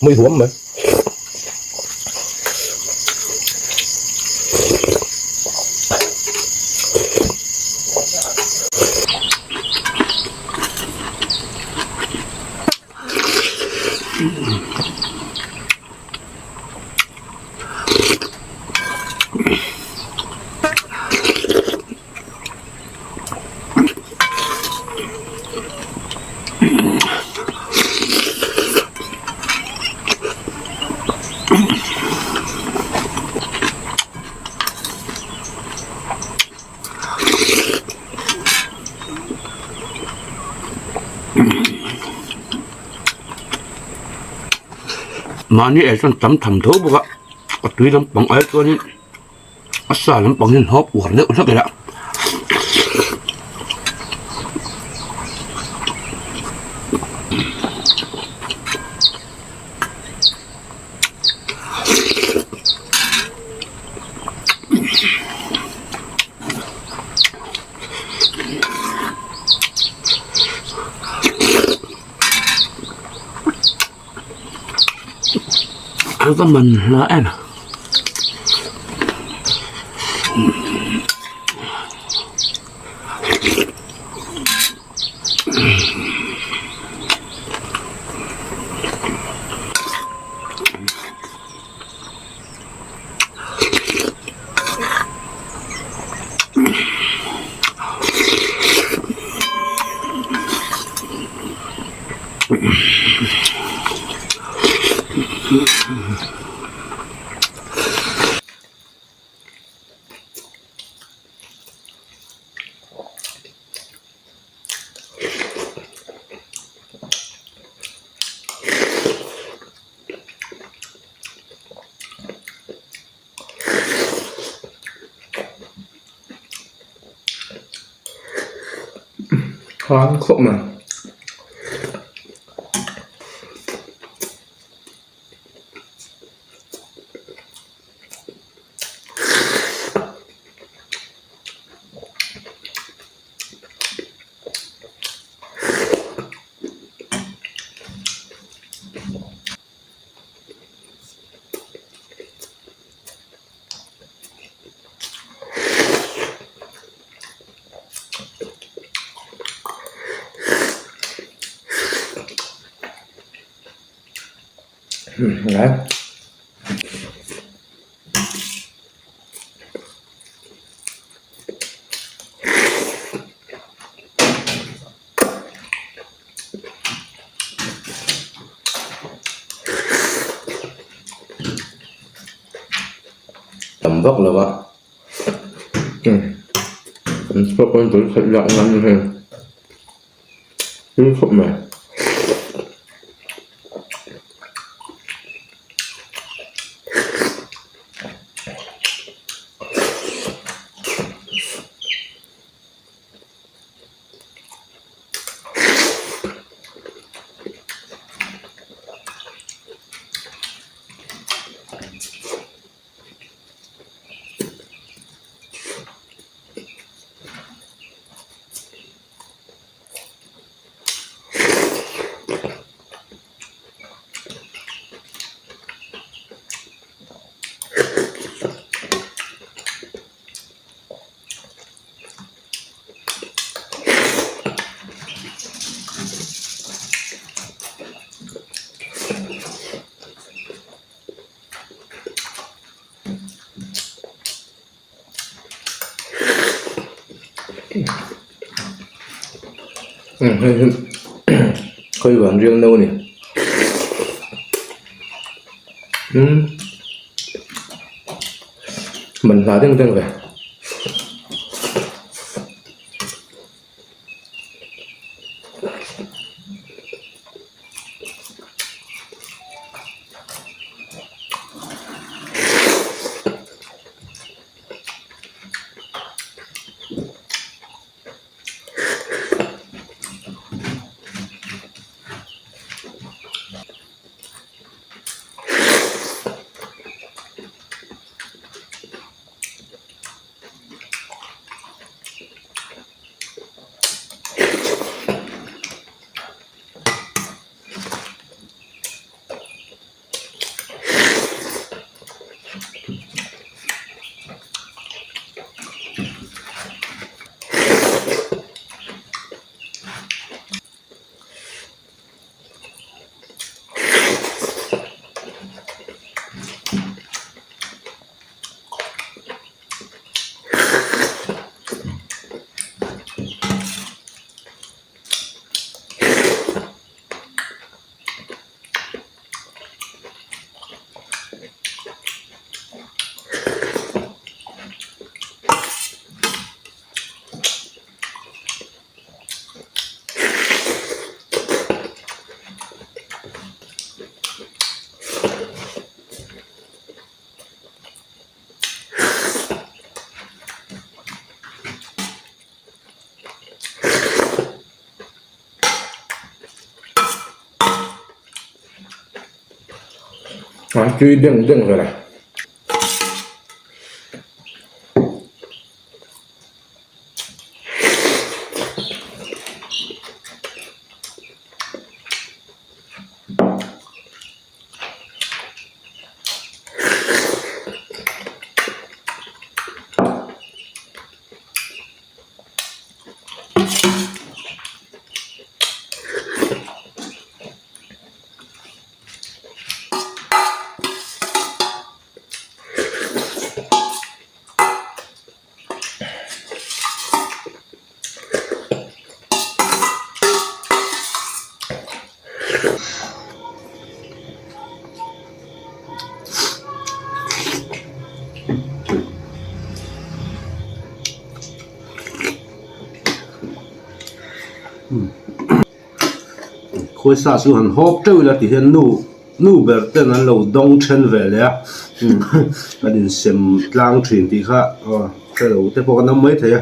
Mui huam mai. Mahni ei chuan tam tham tho bawk a a tui lampang ai chuanin a sa lampang hian hawp uar deuh hlek ila. A va man hla em. Khan khawp mai. Đấy. vak lo a an chhuak pawn tui khat lak nan hei tui khawp mai. Hei hi khawi van riang no a ni umm man hla deng deng ve. A tui deng deng vel a. Khawisa chu han hawp teuh ila ti hian nu nu ber ten an lo dawng then ve leh a an insem tlang thin tih kha aw hrelo te pawh kan awm maithei a.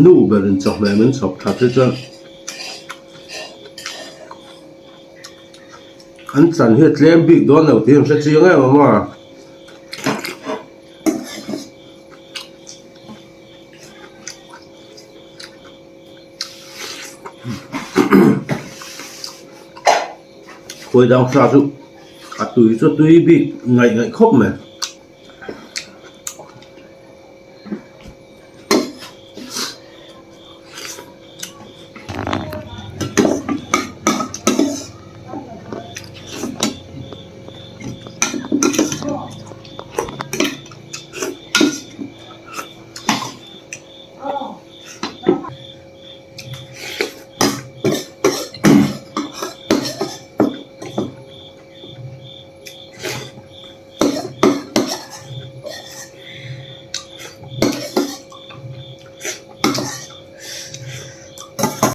Nu berin chawhmeh min chhawp that hi chuan an chan hi a tlem bik dawn lo tih an hre chiang em ang a. Khawi dang hra chu a tui chu a tui bik ngaih ngaih khawp mai.